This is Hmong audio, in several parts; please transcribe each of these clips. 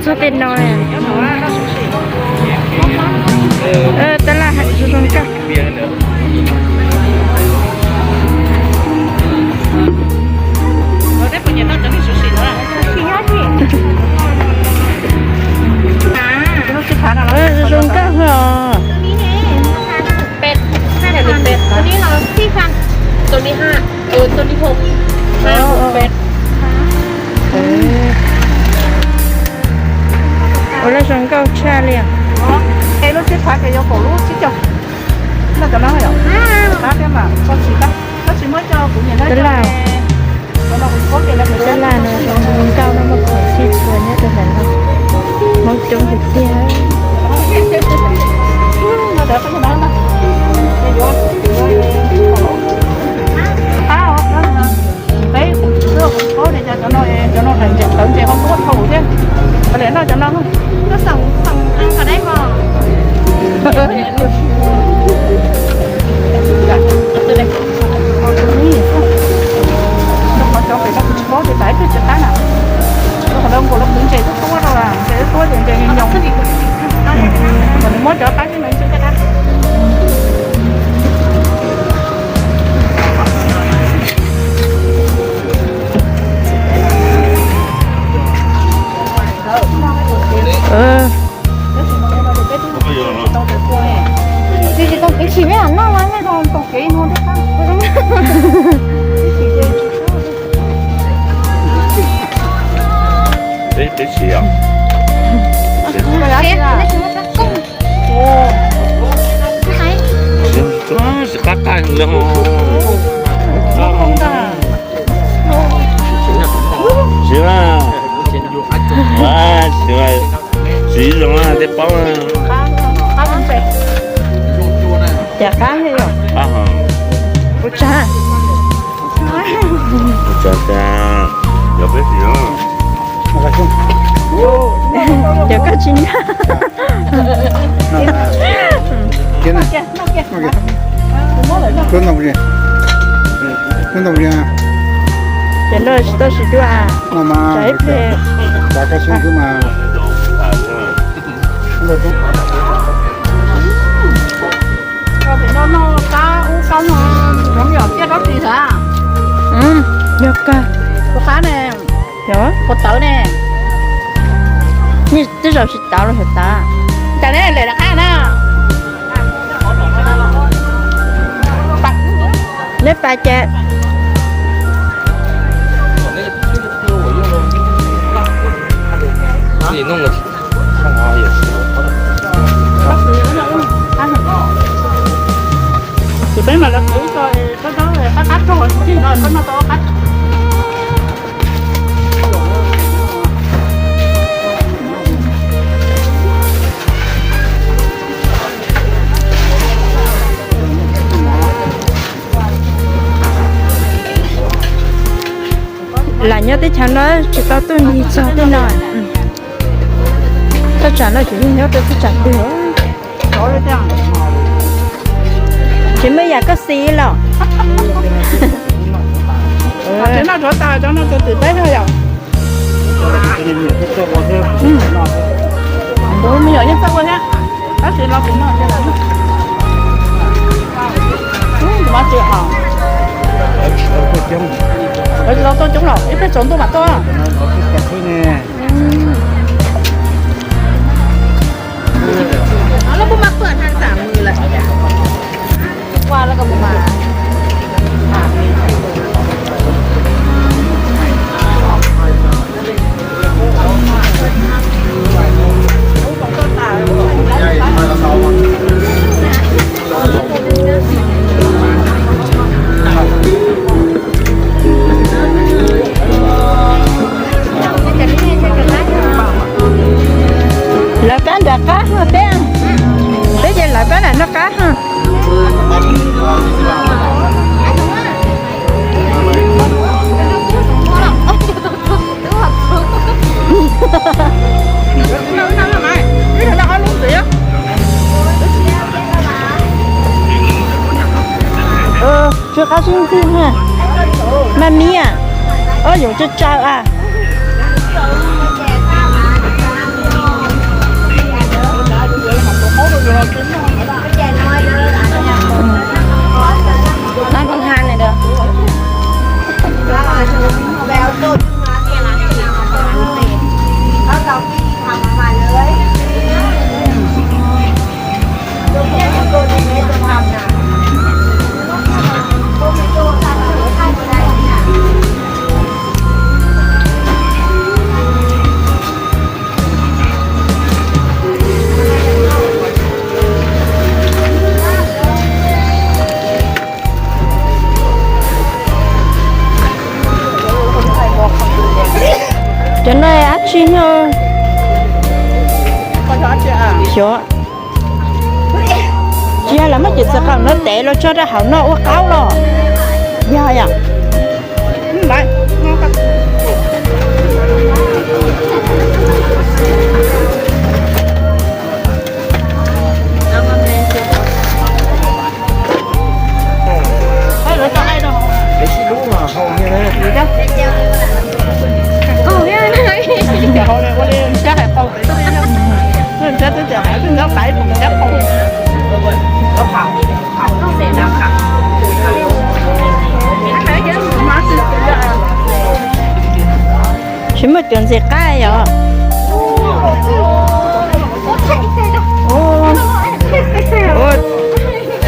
Tej no, tab laj zoo zoo nkauj. Zoo nkauj os. Ua laj zoo nkauj tshaj li. Lub sib phav ces yog kaum lub tsib caug. Noj cov no yom? Qab thiab mas tsis qab. Tab sis muab coj kuv niam tab laj. Tab laj no zoo nkauj no muaj khoom sib txuas nyob rau ntawm no. Hmoob coob tiag tiag. Peb kuv tsis paub tias cov no, cov no tawv ntses ho tuab dhau thiab. Peb noj cov no. Qhov cov pem no kuv tsis paub tias tas ib pliag tsis qab na. Qhov no nkaus los kwv ntses tuab tuab rau, ntses tuab ces ntses nyoos. Kom nws muab cov qab xwb na. Peb siv os. Siv qab qab li. Siv mas, siv mas, siv zoo tej paub. Cas qab thiab yom? Qab hos. Kuv tsa, kuv tsa tas, yog peb siv os. Ces koj tsis ncaj. Ces no tsis tau siv dua. Ib pliag. Qab ub qab no, yog tiaj rab tis xav. Yog kawg. Tus qab ne, yog tus tawv ne. Tej zaum tsis tawv los xyov tawv. Cas ne lem rov qab na. Neb pais ces. Ces peb mam li kwv tso, qab qab rau, tsis no peb noj tau qab. Lam nyob teb chaws no tsis tau tuaj nig txog tej no. Thaj tsam no tseem nyob rau thaj tsam twg? Tsis muaj yam koj xis los. Tsev noj tsuav tas cov no tus twm peb yog. Tus me nyuam yeej txawj ua thiab, tab sis los kuv noj. Tus mas tsis, lawv tsis tau tuaj coob los ib pliag tsaus ntuj mam tuaj. Lawv pab nram qab ho peb, peb ces lawv pab nram noj qab ho. Tsw qab sib ntxwg ha. Mas miv, ob yuav tsawg tsawg a. Xyov, tsis yog lawv muab cov txiv qaum no tev los tso rau hauv no ua qaub los? Yog yom. Tsis muaj cov ntxim qab yom.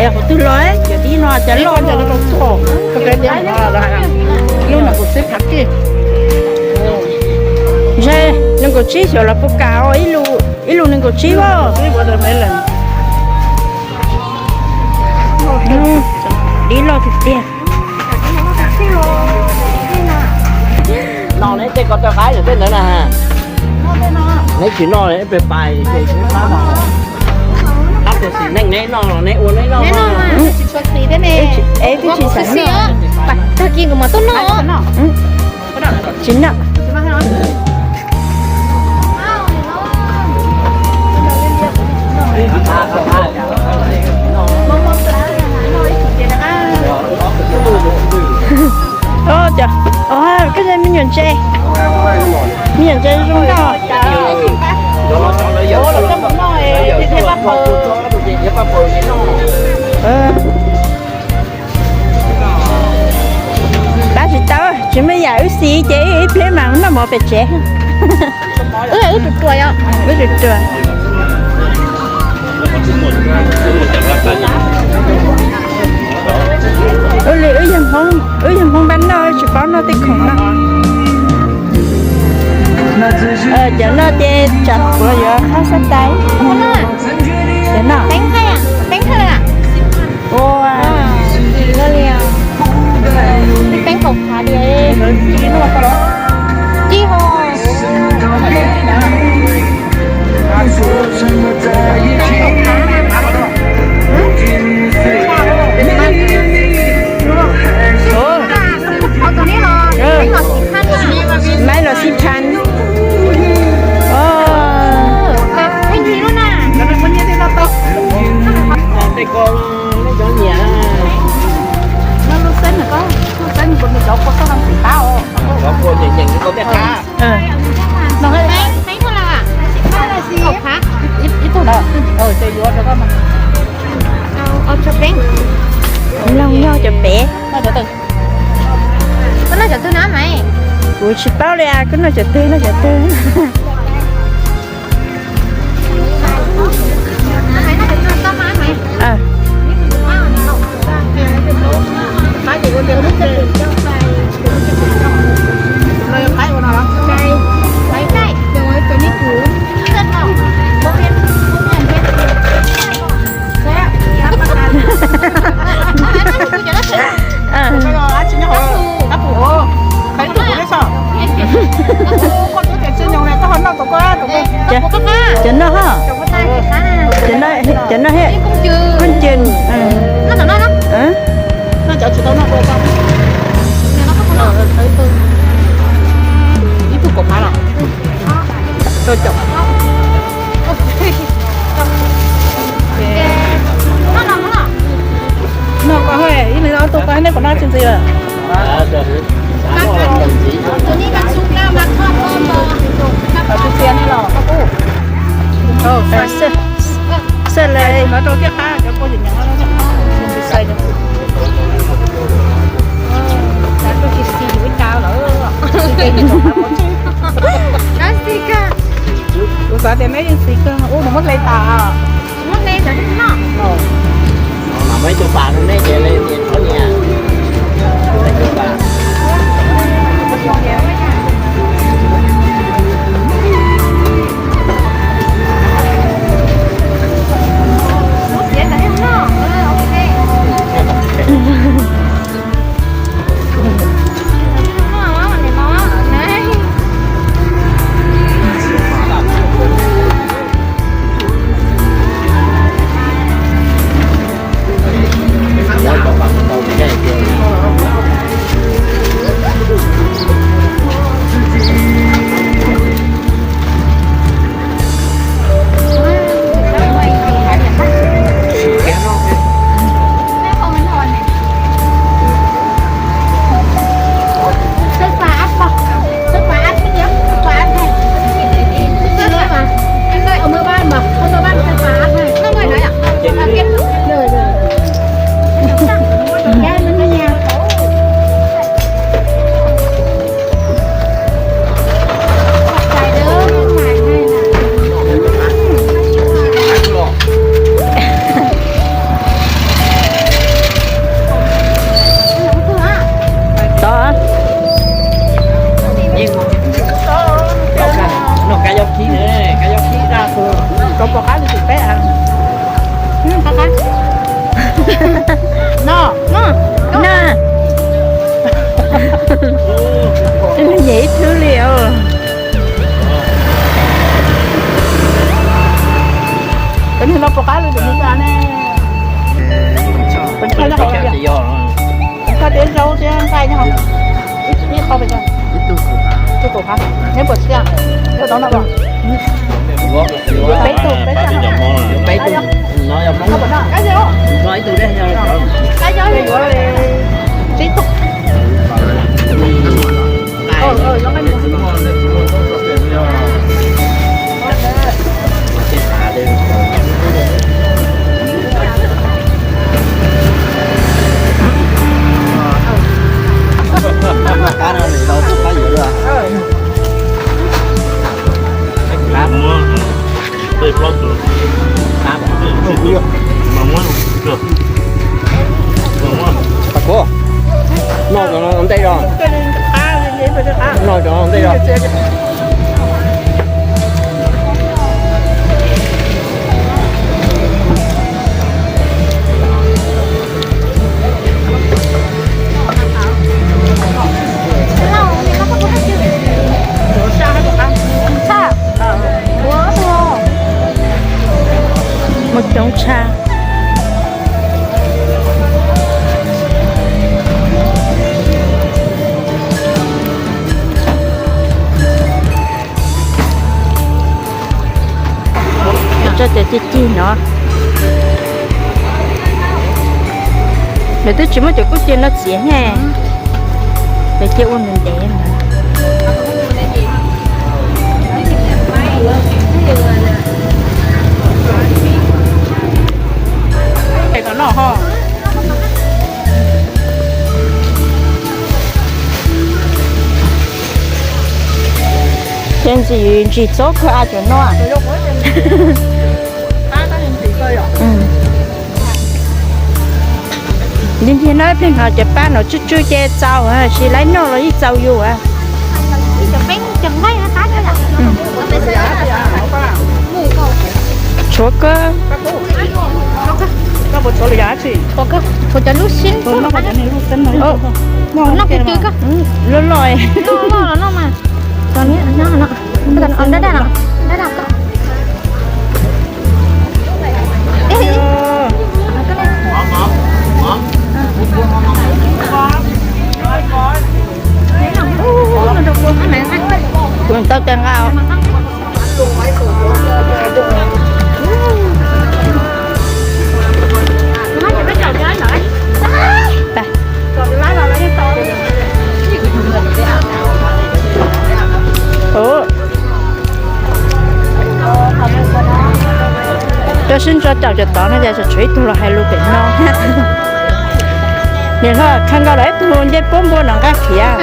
Es qhov twg los cov dib no cov loj. Ntshe nees nkaum tsib xyov los puas kam os, ib lus nees nkaum tsib os. Dib loj tiag tiag. No neb tej ko rau qaib tej ntawd na. Neb tsis noj neb pes pais ces neb pab no. Qab tus xim neej neb noj los neb ua neb noj. Es twb tsis xav noj. Tag kis kuv mam tuaj noj. Tsis noj. Koj me nyuam ntse, me nyuam ntse zoo nkauj. Pab tsis tau, tsis muaj yam wb xis ces ib pliag mas noj mov pem tsev. Wb ruam ruam yom, wb ruam ruam. Ua li wb yog Hmoob, wb yog Hmoob npab noj tsis paub noj tej khoom no. Cov no ces tsam kuv yuav qhab xab tais. Cov no. Ua, peeb kaum phav diam. Ci ho. Maiv los xib than. Tej ko nej cov nyiam. Lub xeeb, lub xeeb kuv cov kua txob no xim qab os. Cov kua nyeem nyeem li kau tej qab. Ib tug na, ces yuav rau koj mas. Loog yog cov pem. Koj noj cov twg na maiv? Kuv tsis paub li as, koj noj cov twg noj cov twg. Cov no ha. Cov no, cov no he. Koj nce. Ib tug kaum phav los? No koj, ib leeg ob tug koj, nej puas noj tsis ntxiv lawm? Tsis txiav nej los koj kuj. Xwb lawm. Kuv xav tias neb yeej xis kawg, ub, nws muab hle tas. Muab hle tas no. Muab ib tug pas rau neb ces hle tias txhob nyiam. Puas qab li tus me tsa ne? Pes tsawg thiab zaub thiab nqaij nyob hauv? Ib qho pes tsawg? Ib tug kaum phav. Neb puas txia? Yuav tau noj los? Peb tug, peb tug. Ib tug tsib tug. Noj cov no ntej os. Noj cov no ntej os. Muaj coob tshaj. Tso cov cig cig no. Lawv twb tsis muab cov kub cia no txiav ne. Lawv cia ua ntev ntev. Ces ntxim ntsis txob kawg a cov no. Li ntawd no ib pliag no cov pab no tsw tsw ces txaus, tab sis lawv noj los yeej txaus yus. Tshuav kawg. Tshuav cov lub xib. Noj kawg kawg. Loj loj. Loj loj los noj mas. Dab dab no, dab dab. Kuv tau cov nqa. Cov sib ntso caum cov tod no ces tshuav ib tug los hais lus pem no. Niam hlob, kha nkaus lawm ib tug ncej puab npua no nqa khiav.